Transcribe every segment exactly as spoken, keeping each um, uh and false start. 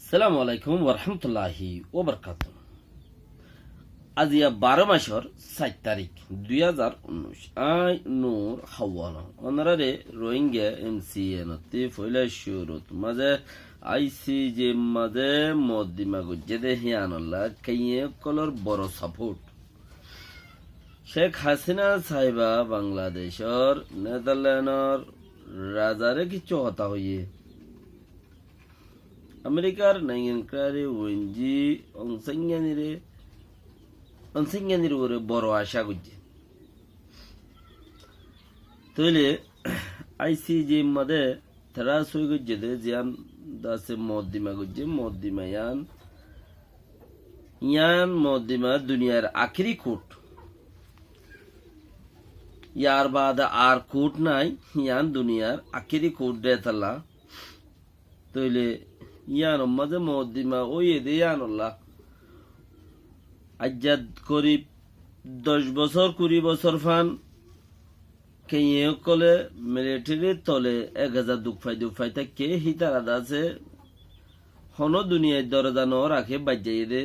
Assalamu alaikum warahmatulláhi wabarakátuhu. Aziya baró macór sair tarík, dui házar unnúic. Añí Nur Hawano. Onoráre Rohingya M C N ottú foóila cúrut mazé I C J mazé moddima goijjé dé híyanolla keiye ókkolór boro sapót. Cék Hasina sáhiba Bangladecór Netherlandor razaré kessú hotá hoiyé. Amerikar naingan kari Wenji Ongsainganire, Ongsainganir uore boro acá goijjé. Tóile I C J mazé tará sói goijjé dé ziyán dase moddima goijjé, moddima yían, yían moddima duniyar akéri kurt. Yar baade ar kurt nái, yían duniyar akéri kurt dé tolla. Tóile yíanor mazé moddima óiye dé yíanolla. Aijja korib doc bosór, kuri bosór fán keiye ókkolé militerir tole ek házar duk fai duk fai táikke hítara dase honó duniyait doroza no raké baijjaiyé dé.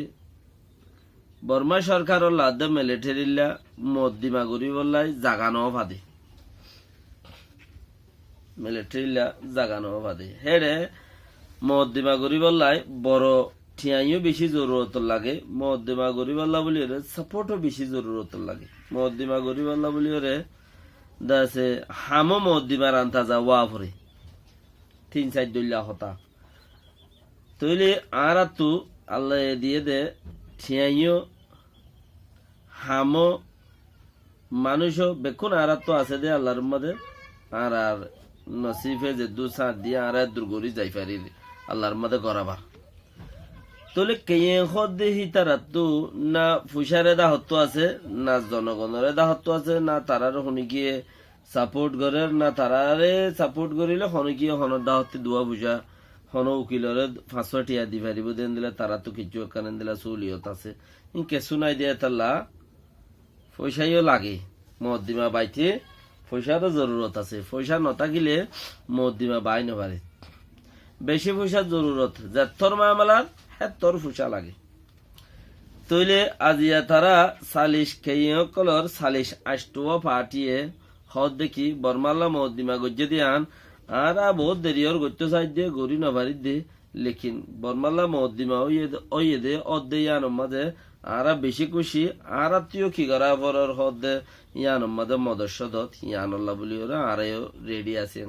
Borma sorkaror laddé militerilla moddima goríbollái zaga no fadé. Militerilla zaga no fadé. Héçe moddima goríbollái boro thiañyó bicí zorurot lage. Moddima goríbolla buliyóre sapóto bicí zorurot lage. Moddima goríbolla buliyóre dase hamó moddimar antaza wá foré. Tin sair dóilla hotá. Tóile añáráttu Allaye diyé dé thiañyó hamó manúic bekkún añáráttu asé dé Allar mazé, añárar nosífe zeddúr sáñt diyé añára eddur gorí zai farir Allar mazé gorábar. Tóile keiye hoódde hítarattu na fuicár edáhottú asé, na zonogonor edáhottú asé, na taráre honíkiye sapót gorér, na taráre sapót goríle honíkiye honór dáhottú duwá fuicá, honó ukiloré fañsúa thiañ di faribóu dé endilla, taráttu kessú ekkán endilla súliyot asé. Ín kessú nái dé etolla foicáyo lage. Moddima baite foicáró zorurot asé. Foicá no tákile moddima bai no fare. Bicí foicár zorurot. Zettór mamelar héttór foicá lage. Tóile aziya tará salic keiye ókkolór salic añcthuwá fathíye hoódde ki Bormálla moddima goijjé dé yían añára boóut deriyór goittó saidde, gorí no faridde. Lekin Bormálla moddima óiye dé, óiye dé ódde yíanor mazé añára bicí kúci, añárattúyo ki gorá forór hoódde yíanor mazé modot codot, yíanolla buliyóre añárayó redi así.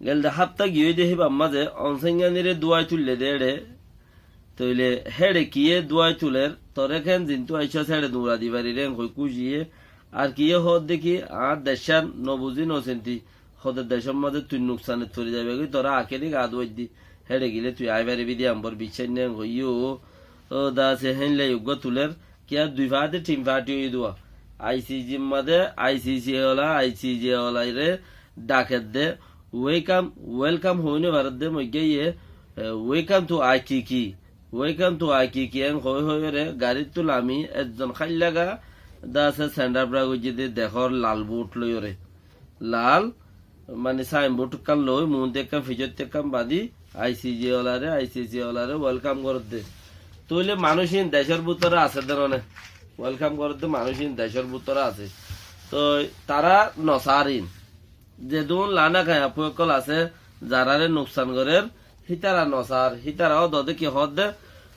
Gelde hápta giyói dé híbar mazé Ongsainganire dúai tuille dé éçe. Tóile héçe kiyé dúai tuler, toré kén zintú aiccós héçe duñra di farir en hoi kúciye. Ar kiyé hoódde ki añár deccán no buzí no sinti, hode decór mazé tui nuksanot fori zaibagói, toré akéri gaa dúaiddi, héçe gile tui aái faribí dé ambor biccáinna en hoiyó. Ó dase héinla uggúa tuler, kiyá dui faáti tin faáti óiye dé wá. I C J mazé I C C ola, I C J olaire dhakedde, welcome, welcome hoói no faredde moiggáiye, eh, welcome to I K K, welcome to I K K en hoói hoóiyore garíttú lami ezzon háillaga dase send up goijjé dé dehór lal but loiyore. Lal, mani sainbot ekkán loi, muúntu ekkán, fijóttu ekkán bañdí, I C J olaré, I C C olaré welcome gorédde. Tóile manúic ín decór bútore asé dé none? Welcome gorédde manúic ín decór bútore asé. Toi tará nosár ín. Zedún lana kaya fú ókkol asé, zaráre nuksan gorér, hítara nosár, hítara ódode ki hoódde,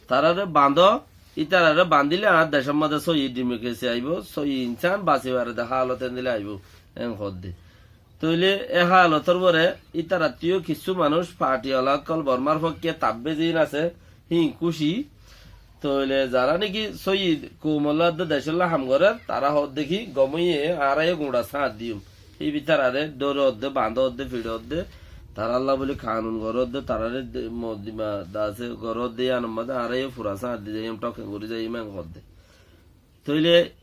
taráre bañdó, ítararé bañdíle añár decór mazé sóiyi dhimokresi aibóu, sóiyi insán basi farede hálot endilla aibóu, en hoódde. Tóile e hálotor uore ítarattúyo kissú manúic fathi ola ókkol Bormár fokké tabbe ziín asé, híin kúci. Tóile zará néki sóiyi koumolla edde decólla ham gorér, tará hoódde ki gom óiye, añára yó guñça sáñt diyum. Híbi tararé dóre ódde, bañdó ódde, fiçe ódde, tarálla bóli kanun goré ódde, taráre de-, moddima dase goré ódde, yíanor mazé añára yó fura sáñt di zaiyum, thóken gorí zaiyum, en hoódde. Tóile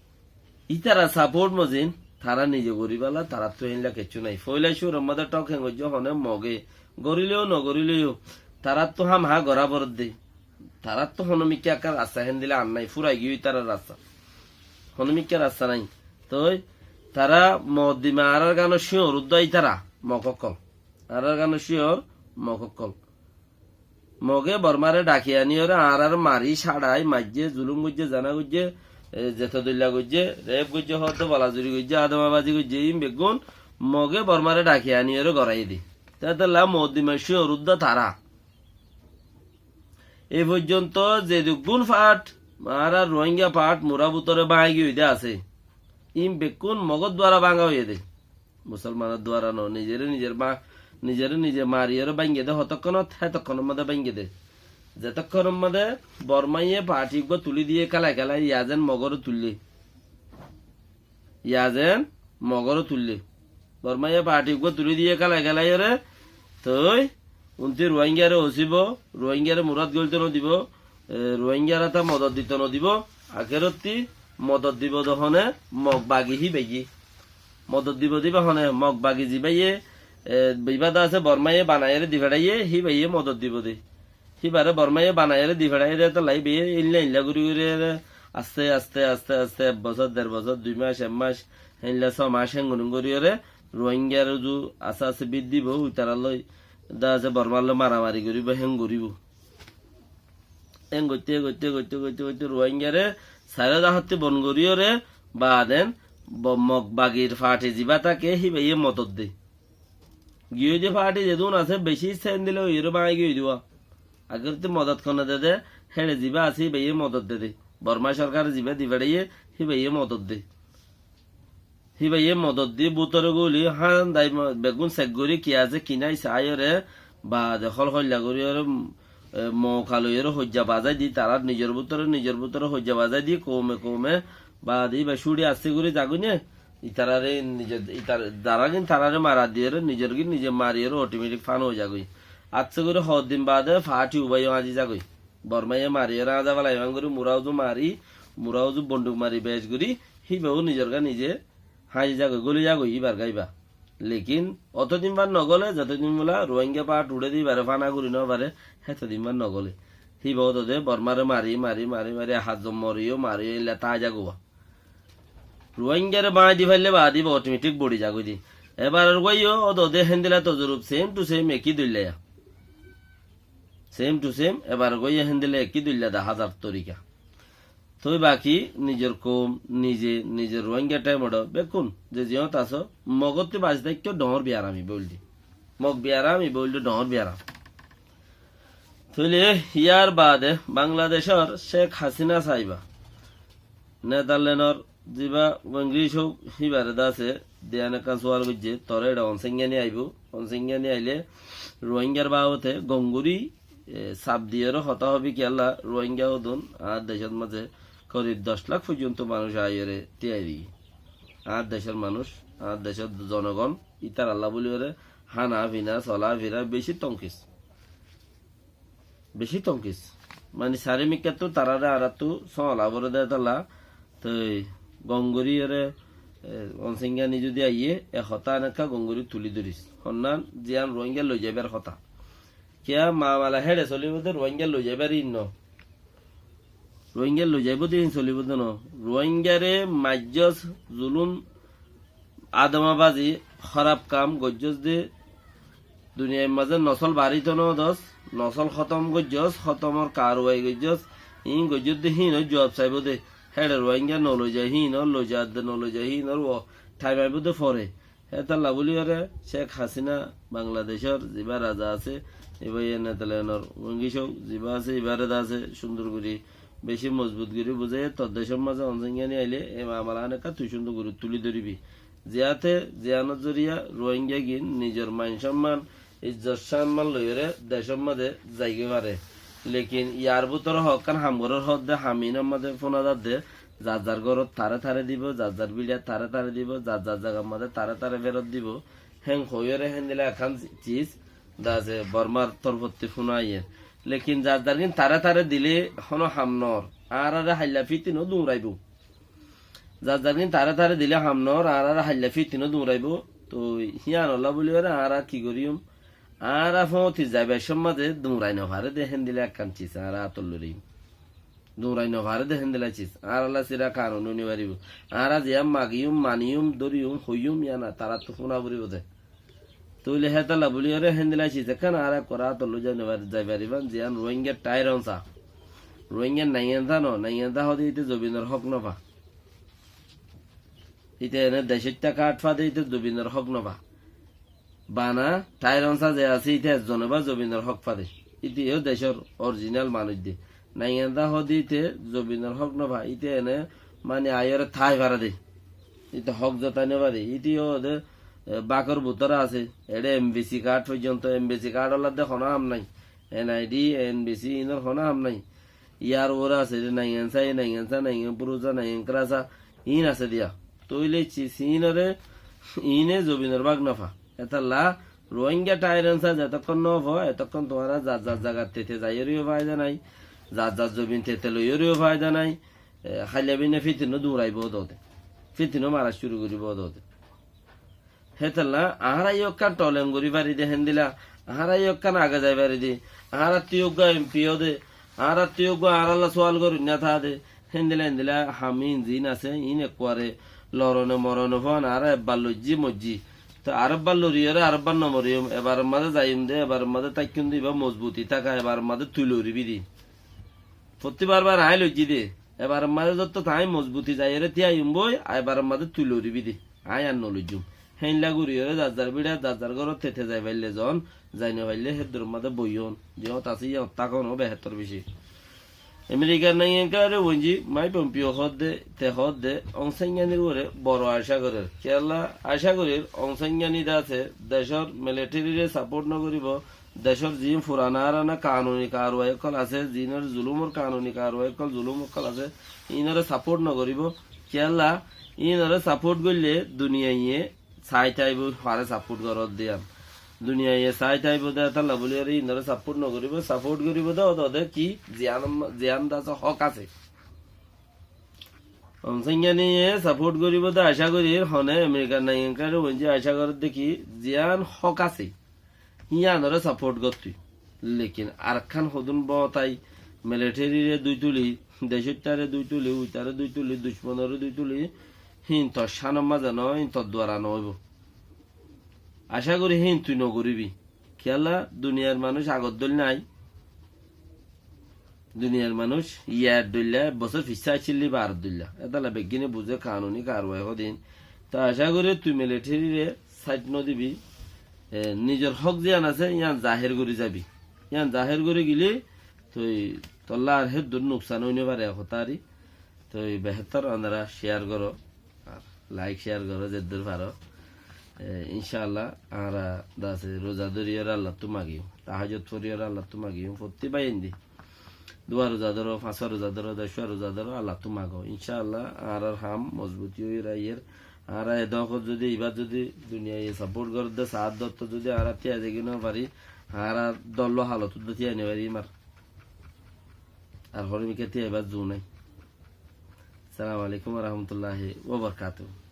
ítara sapót mozin, tará nize goríballa, taráttu héinla kessú nái. Foóila cúror mazé thóken goijjé hone Moge, goríleyó nogoríleyó, taráttu ham há gorá foredde. Taráttu honómikká ekkán rasta héndilla ar nái, fúrai giyói ítarar rasta. Honómikká rasta nái. Toi tará moddima añárár gánor cíñor uddúa ítara, Mog ókkol. Añárár gánor cíñor, Mog ókkol. Moge Bormáre dhaki aniyóre añáráre mari, sáçai, maijjé, zulúm goijjé, zená goijjé, e, zeto dóilla goijjé, rep goijjé, hoódde bolazuri goijjé, adomabazi goijjé, ín beggún Moge Bormáre dhaki aniyóre goráiye dé. Tétolla moddima cíor uddá tará. E foijjonto zeduggún fath, añárar Ruáinga fath murá bútore báñgi óide asé, ín beggún Mogór duara báñga óiye dé. Musolmanor duara no, nizere nizer ba-, nizere nize mariyóre báñge dé, hotókkonot, hétokkonor modé báñge dé. Zetókkonor modé Bormáye fathi uggúa tulí diyé kélai kélai, yá zen Mogóre tuillé. Yá zen Mogóre tuillé. Bormáye fathi uggúa tulí diyé kélai kélaiyóre, toi untí Ruáingare osíbo, Ruáingare murát goilto nodibó, e, Ruáingare ta modot dito nodibó, akérottí modot dibó de hone Mog bagi híbaye. Modot dibó de íba hone Mog bagi zibáye, e, ibá de asé Bormáye banaiyóre difeçáiye, híbaye modot dibó de. Híbare Bormáye banaiyóre difeçáiye dé, tolla híbaye éilla éilla gorí goríyóre aste aste aste aste ek bosór, der bosór, dui mac, ek mac, héilla só mac, héngorí goríyóre Ruáingar uzu asé asé bid dibó, itarar loi de asé Bormár loi maramari goríbo, héng goríbo. Héng goitté goitté goitté goitté goitté Ruáingare sairó zahottí bon goríyóre baaden bo-, Mog bagir fathi zibá táke híbaye modot de. Giyói de fathi zedún asé beci sén dile óiyore báñgi giyói de. Akérottí modot hone de de, héçe zibá asé híbaye modot de de. Bormá sorkare zibá difeçáiye híbaye modot de. Híbaye modot di bútore goli hán dai mo-, beggún sek gorí ki asé ki nái saiyóre, baade hól hoilla goríyóre, e, mouka loiyóre hoijja bazái di, tarár nizor bútore, nizor bútore hoijja bazái di, koume koume, baade íba cúçi asté gorí zagói né, itarare nizor, itar-, zaragín tarare mara diyóre, nizorgín nize mariyóre otometik fana ói zagói. Asté gorí hoddin baade fathi ubáiyo añzi zagói. Bormáye mariyóre añza félai, eman gorí mura uzu mari, mura uzu bonduk mari bec gorí, híbayo nizorgá nize háñci zagói, góli zagói, íbar gá íba. Lekin ótodin fán nogóle, zotodin bóla Ruáinga fath uçé de íbare fana gorí nofaré, hétodin fán nogóle. Híba ótode Bormáre mari, mari, mari, mari, házzo moriyó, mariyó, éilla táai zagói ba. Ruáingare báñgi di faille baade íba otometik bori zagói de. Ebaror uáiyo ótode héndilla tozoruf, same to same, ekí dóilla ya. Same to same, ebaror uáiyo héndilla ekí dóilla dahá zar torika. Toi baki nizor koum, nize, nizor Ruáinga thaim oçó, bekkún, ze ziyót asó, Mogottú basi táikko dhoóñr biyaram ibá óilde. Mog biyaram ibá óilde dhoóñr biyaram. Tóile yar baade Bangladecór Cek Hasina saiba, Netherlandor zibá Wengi Cok híbare de asé, de yián ekkán sual goijjé, toré eçe Onsengyani aibó, Onsengyani aile Ruáingar babote gom gorí, e, saf diyóre hotá hoibó kiyólla Ruáinga ódun añár decót mazé korib doc lak foijjonto manúic aiyóre tíai digí. Añár decór manúic, añár decór zonogon, ítarallá bóli goré hána fina, sola fira beci tonkis. Beci tonkis. Mani sarimikkattú tarare añáráttu sóola foré de tolla, toi gom gorí ere, e, Onsengyani zodi aiyé, e hotá enekká gom gorí tulí dóris. Honnán ziyán Ruáinga loi zaibar hotá. Kiyá mamala héçe solibó de Ruáinga loi zaibar ín no. Ruáinga loi zaibó de ín solibó de no. Ruáingare maijjós, zulum, adomabazi, hóraf kam goijjós de, duniyair mazé nosól barito no dos, nosól hótom goijjós, hótomor karuwai goijjós, íin goijjós de híinor juab saibó de. Héçe Ruáinga no loi zai, híinor loi zai de, no loi zai, híinor uo thaim aibó de fore. Hétolla bóli goré Cek Hasina Bangladecór zibá raza asé, íba yé Netherlandor Wengi Cok zibá asé, íbare de asé, cúndor gorí, beci mozbut gorí buzáiye, tor decór mazé Onsengyani aile e mamala enekká tui cúndor gorí tulí dóribi. Ziyáte, ziyánor zoriya Ruáingagín nizor man somman, izzot somman loiyóre decór mazé zaigói fare. Lekin yar bútore hokkán ham gorór hoódde ham inor mazé fúna zadde, zar zar górot taré taré dibó, zar zar bíçat taré taré dibó, zar zar zagar mazé taré taré ferot dibó. Héng hoiyóre héndilla ekkán cis, de asé Bormar torfottí fúna aiyér. Lekin zar zargín taré taré dilé honó ham noór, añáráre hailla fítinó duñraibó. Zar zargín taré taré dilé ham noór, añáráre hailla fítinó duñraibó. Toi híanolla bóli goré añára ki goríyum? Añára fóñti zaibar somma de duñrai nofaré de héndilla ekkán cis añára átot loi roiyum. Duñrai nofaré de héndilla cis. Añárálla sira kanun ói nofaribó. Añára ziyán magiyum, maniyum, dóriyum, hoiyum, yían taráttu fúna foribó de. Tóile hétalla buli ore héndilla sis ekkán añára ekkán ator loi zai no fari, zai fariban, ziyán Rohingya tyrants. Rohingya naingan zano, naingan za hode íte zobinor hók no fa. Íte ene decóitta kath fade, íte zobinor hók no fa. Bana tyrants ze asé, íte ezzone ba zobinor hók fade. Íte yo decór original manúic de. Naingan za hode íte zobinor hók no fa, íte ene mani aiyóre tái fara de. Íte hók zotai no fare. Íte yo de, e, bakor bútore asé. Ere M B C card foijjonto, M B C card ola de hono ham nai. N I D, N B C inor hono ham nai. Yar uore asé de naingan sa, naingan sa, naingan purusa, naingan krasa, in asé diya. Tóile ci-, sinore ine zobinor bák no fa. Hétalla Rohingya tyrants zetókkon no fo, etókkon tuáñra zar zar zagat tete zaiyóreyo faida nai, zar zar zobin tete loiyóreyo faida nai. E, háilla bine fitinno duraibó dode. Fitinno mara cúru goríbo dode. Hétalla añára yo ekkán toleng gorí fari de héndilla, añára yo ekkán age zai fari de, añárattú uggwá M P ó de, añárattú uggwá añáralla sual goróinna táa de, héndilla héndilla ham in zin asé, in ekkuare lorone morone fúan, añára ebbar loijjí moijjí. Te arekbar loriyóre arekbar no moriyum, ebaror mazé zaiyum de, ebaror mazé táikkun de, ibá mozbuti táka, ebaror mazé tui loribi de. Fottí bar bar aññí loijjí de, ebaror mazé zottót aññí mozbuti zaiyóre tíaiyum boi, ebaror mazé tui loribi de. Aññí ar no loijjum. Héinla goríyoré zar zar bíçat, zar zar górot tete zai faille zoón, zai no faille héddur mazé boiyón. Ziyót asé yían tákon ó behétor beci. Amerikar naingan káre uinjí, Mike Pompeo hoódde, te hoódde, Aung San Suu Kyi r uore boro acá gorér. Kiyólla acá gorír, Aung San Suu Kyi de asé, decór military re support no goríbo, decór ziín furana arana kanuni karwai ókkol asé, ziínor zulumor kanuni karwai ókkol, zulum ókkol asé, iínore support no goríbo. Kiyólla, iínore support goille duniyaiye sai táibo, hare support gorór de yían. Duniyaiye sai táibo de, hétalla buli ore iínore support no goríbo, support goríbo de, ódode ki, ziyán, ziyán de asé hók asé. Aung San Suu Kyi ye support goríbo de acá gorír, hone Amerikar naingan káre uinjí acá gorér de ki, ziyán hók asé. Híanoré support gottí. Lekin arekkán hodún bótai military re dúi tuli, decóittare dúi tuli, uitare dúi tuli, ducmonoré dúi tuli, híin tor cánor mazé noó, híin tor duara noóibo. Acá gorí híin tui nogoríbi. Kiyólla duniyar manúic agor dóil nái. Duniyar manúic yar dóilla, ek bosór fissá accíl de ibá ar dóilla. Hétalla beggíne buzé kanuni karwai hodin. Te acá gorí tui military re side no dibi. E, nizor hók ziyán asé, yían zahér gorí zabi. Yían zahér gorí gilé, tui tolla ar héddur nuksan ói no fare e hotá ari. Tui behétor onora share goró. Ar like, share goró zeddur faro. E, incáallah, añára de asé ruza dóriyoré Allattú magiyum. Tahajjud foriyóre Allattú magiyum. Fottí báiyain de. Duwa ruza dóro, fañswa ruza dóro, decwa ruza dóro, Allattú mago. Incáallah, añárar ham mozbuti óiyoré aiyér. Añára e dókot zodi, ibát zodi duniyaiye support gorédde, saáddottú zodi añára tíai zai no fari, añára dólla halot uddá tíai no fari imar. Ar horimikká tíaibar zu nái. Assalamu alaikum wa rahmatullahi wa barakatuhu.